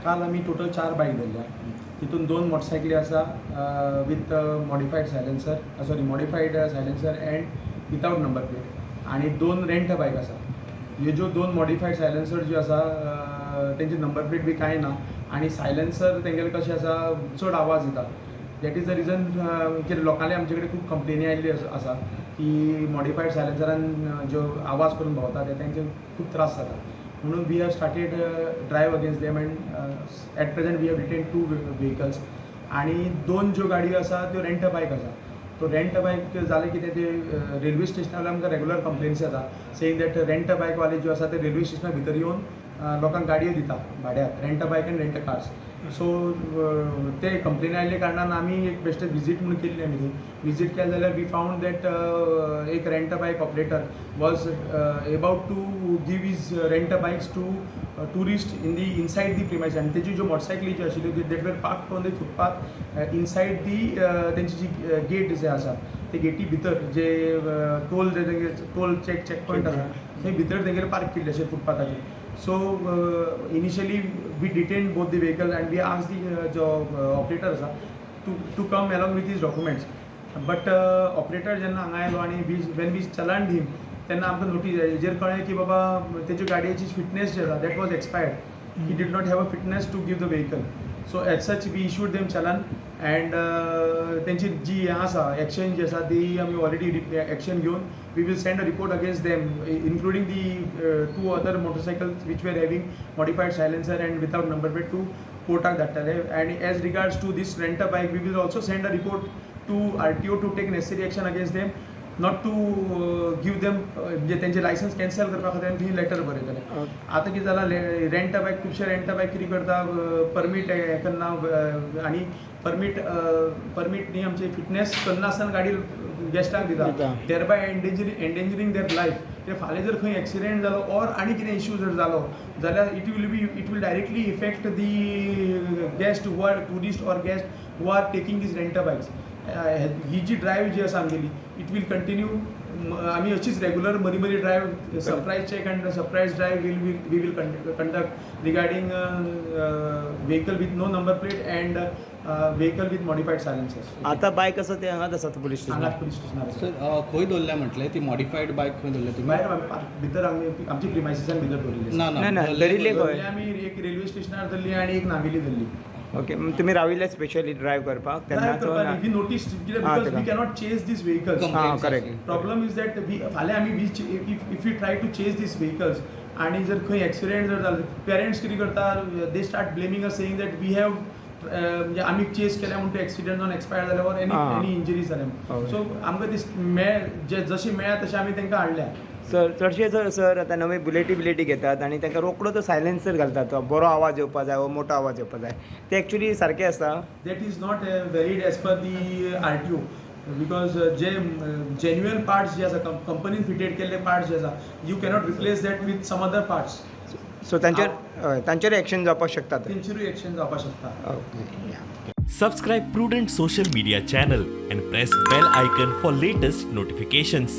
काल आमी टोटल चार बायक धरल्या. तितून दोन मोटरसायकली आसा with modified silencer, sorry, modified silencer and without number plate आणि दोन रेंट बायक आसा. ह्यो ज्यो दोन मॉडिफायड सायलेन्सर ज्यो आसा, तेंची नंबर प्लेट बी कांय ना आनी सायलेन्सर तेंगेले कशें आसा, चड आवाज दिता. That is the reason कितें लोकांले आमचे कडेन खूब कंप्लेनी आयिल्ली आसा की मॉडिफायड सायलेन्सरान ज्यो आवाज करून भोंवता ते तेंचे खूब त्रास जाता. म्हणून we have started drive against them and at present we have detained two vehicles. आणि दोन ज्यो गाडयो आसा त्यो रेंट बायक आसा. तो रेंट बायक जालें कितें, ते रेल्वे स्टेशनार आमकां रेगुलर कंप्लेन्स येता सेईंग that rent बायकवाले ज्यो आसा ते रेल्वे स्टेशना भितर येवन लोकांक गाडयो दिता भाड्याक, rent bike and rent cars. So ते कंप्लेन आयिल्ले कारणान आमी एक बेश्टे विजीट म्हणून केल्ली. आमी थंय विजीट केलें जाल्यार we found that एक rent bike operator was about to give his rent bikes to tourist in the inside the premise. आनी तेजी ज्यो मोटरसायकली ज्यो आशिल्ल्यो, that were parked on the footpath inside the तेंची जी गेट जे आसा, ते गेटी भितर जे टोल जे टोल चेक पॉयंट आसा, थंय भितर तेंगेले पार्क केल्ले अशे फुटपाथाचेर. So initially we detain both the vehicle and we ask the जो ऑपरेटर आसा to come along with his documents, but operator जेन्ना हांगा आयलो आनी we when we challan him, तेन्ना आमकां नोटीस हेजेर कळ्ळें की बाबा तेज्यो गाडयेची फिटनेस जी आसा, that was expired. He did not have a fitness to give the vehicle. So as such we issued them challan and तेंची जी हें आसा, एक्शन जी आसा ती आमी ऑलरेडी एक्शन घेवन we will send a report against them, including the two other motorcycles which were having modified silencer and without number plate, to कोर्टाक धाडटले. And as regards to this rent bike, we will also send a report to RTO to take necessary action against them, not to give them, म्हणजे तेंचे licence cancel करपा खातीर आमी थंय letter बरयतले. आतां कितें जालां, रेंट बायक, खुबशे रेंट बायक कितें करता, परमीट हें करना आनी परमीट न्ही, आमची फिटनेस करनासतना गाडी गेस्टांक दिता, दिता. Thereby endangering their life. ते फाल्यां जर खंय एक्सिडेंट जालो ऑर आनी कितें इश्यू जर जालो जाल्यार it will directly affect the guest who are tourist or guest who are taking these rent bikes. He ji drive जी आसा आमगेली, it will continue. आमी अशीच रेगुलर मदीं मदीं drive, surprise check and surprise drive will we will conduct regarding vehicle with no number plate and vehicle with modified silencers. आतां बायक आसा ते हांगाच आसा पुलीस हांगा स्टेशनार? पुलीस स्टेशनार आसा. सर, खंय दवरल्या म्हटलें ती मॉडिफायड बायक खंय दवरल्या तुमी? भायर आमी पार्क भितर आमी आमची प्रिमायसिसान भितर दवरिल्ली आसा. ना. ना, ना, दवरले धरिल्ले खंय? खंय? धरली आमी, एक रेल्वे स्टेशनार धरली आनी एक नावेली धरली. ओके, तुम्ही राविल्ले स्पेशली ड्रायव्ह करपाक तेन्ना? We notice कित्याक, because we तेका. Cannot chase these vehicles. Complaints correct. आसली. प्रॉब्लम is that we फाल्यां आमी we if you try to chase these vehicles आणि जर खंय एक्सिडेंट जर जालो, पेरंट्स कितें करता, they start blaming us, saying that we have म्हणजे आमी चेस केल्या म्हणून ते एक्सिडेंट जावन एक्सपायर जाले ऑर एनी एनी इंजरीज जाल्या. सो आमकां दीस मेळ जे जशें मेळ्ळा तशें आमी तांकां हाडल्या. सर, चडशे जर सर आतां नवे बुलेटी बिलेटी घेतात आनी तांकां रोकडो तो सायलेन्सर घालतात, तो बरो आवाज येवपा जाय वो मोठो आवाज येवपा जाय, ते एक्चुली सारकें आसा? That is not valid as per the RTO because J genuine parts जे आसा, कंपनीन फिटेड केल्ले पार्ट्स जे आसा, you cannot replace that with some other parts. So तांचेर, हय, तांचेर एक्शन जावपाक शकता. तेंचेरूय एक्शन जावपाक शकता. ओके या. Subscribe Prudent Social Media channel and press bell icon for latest notifications.